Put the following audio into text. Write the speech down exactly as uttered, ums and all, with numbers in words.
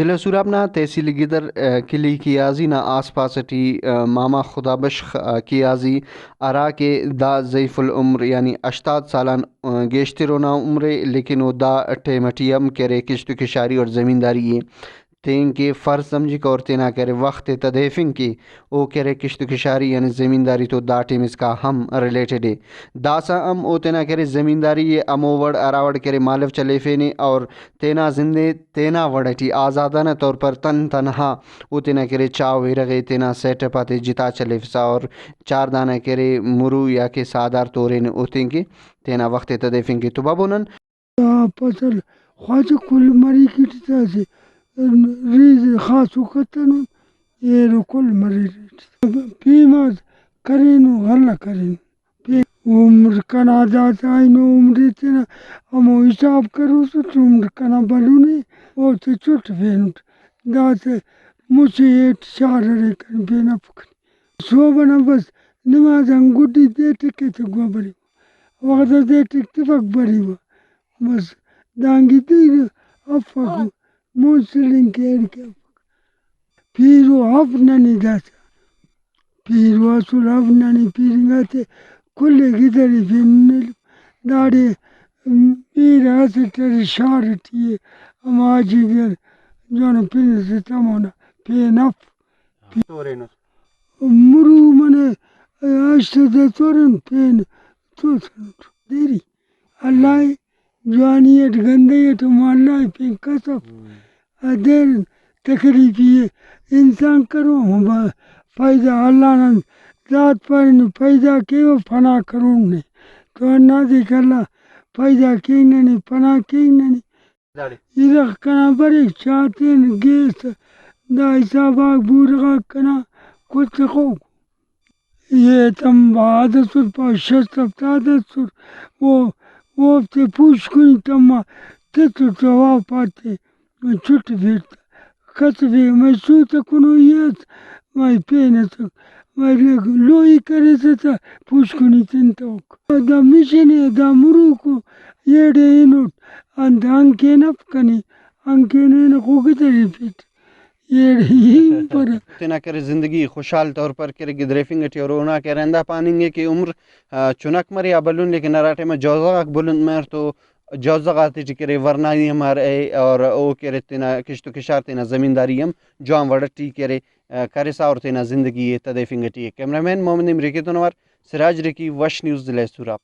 ضلع سوراب نا تحصیل گدر، آ، کلی کیازی نا آس پاس ٹی، آ، ماما خدا بخش، آ، کیازی ہرا کہ دا ضعیف العمر یعنی ہشتاد سال آن، آ، گیشتر اونا عمر ءِ، لیکن او دا ٹائم ٹی ہم کہ ارے کشت و کشاری اور زمینداری ءِ تینکہ فرض سمجھک اور تینا کہ ارے وخت ءِ تدیفنگ کہ او کہ ارے کشت و کشاری یعنی زمینداری تو دا ٹائم اسکا ہم ریلیٹڈ ءِ۔ داسہ ہم او تینا کہ ارے زمینداری ءِ ہمو وڑ ہرا وڑ کہ ارے مالو چلیفینے اور تینا زند ءِ تینا وڑ ٹی آزادانہ طور پر تن تنہا او تینا کہ ارے چاء و ارغ ءِ تینا سیٹ اپ آتے جتا چلیفسا اور چار دانہ کہ ارے مرو یا کہ ساہدار تورین او تینکہ تینا وخت ءِ تدیفنگ کہ تو بابو نن۔ دا فصل خواجہ کل مریک ٹی تا اسہ ریز خاصو کتنو ایرو کل مریک۔ پیماز کرینو غلہ کرینو۔ پین عمر کنا داسہ اینو عمر تینا ہمو حساب کروسٹ عمر کنا بھلن ءِ اوفتے چٹ پینٹ۔ داسہ مسہ ہیٹ شار ارے کنے پین اف کنے۔ صوب ئنا بس نماز آن گڈی دے ٹک ایتک گوا بریوہ۔ وخت آ دے ٹک تفک بریوہ۔ بس دانگی دیر افک۔ مون سلنگ کہ ایڑکہ افک۔ پیرو اف ننے داسہ۔ پیرو اسل اف ننے پیرنگ آتے کل ئے گدریفین۔ داڑے میر اسٹ ارے شار ٹی ءِ، ہمو حاجی گر جوانو پن ئسے تمونا پین اف۔ تورینس۔ مرو منہ ہشت ہزار تورن پین توسنٹ دیری۔ اللہ ءِ جوانی اٹ گندہی اٹ ہم اللہ ءِ پین کسف۔ ہم۔ دیر تکلیفی ءِ انسان کرو ہم با-، فائدہ اللہ نا ذات پارینو فائدہ کیوہ فنا کرون نے۔ تو ہندادے کہ اللہ فائدہ کینگ ننے، فنا کینگ ننے۔ داڑے۔ ارغ کنا بریک، چاتین گیس، دا حساب آک بورغاک کنا کل تخوک۔ یہ تم بعد اسر پا شست ہفتاد اسر، او اوفتے پوشکنی تما تتو جواب آتے چٹ بیٹ۔ کس بھی مئے سوت کنو یس، مئے پین اسک، مئے لوئی کریسہ تہ پوشکنی تنتوک۔ دا مشن ءِ، دا مروکو ایڑے ہنوٹ، انت انکین اف کنے، انکین ہنخو گدریفیٹ۔ ایڑے ہنپرہ۔ تینا کرے زندگی خوشحال طور پر کرے گدریفنگ ٹی اور اونا کرے ہندا پاننگ ءِ کہ عمر، آ، چنک مرے آ بھلن، لیکن ہرا ٹائم آ جوزہ غاک بلند مر تو جوزہ غاتے ٹی کرے ورنائی ہم ارے اور او کرے تینا کشت و کشار تینا زمینداری ہم جوان وڑ ٹی کرے، آ، کرسا اور تینا زندگی ءِ تدیفنگ ٹی ءِ۔ کیمرہ مین محمد نعیم ریکی تون اوار سراج ریکی، وش نیوز، ضلع سوراب۔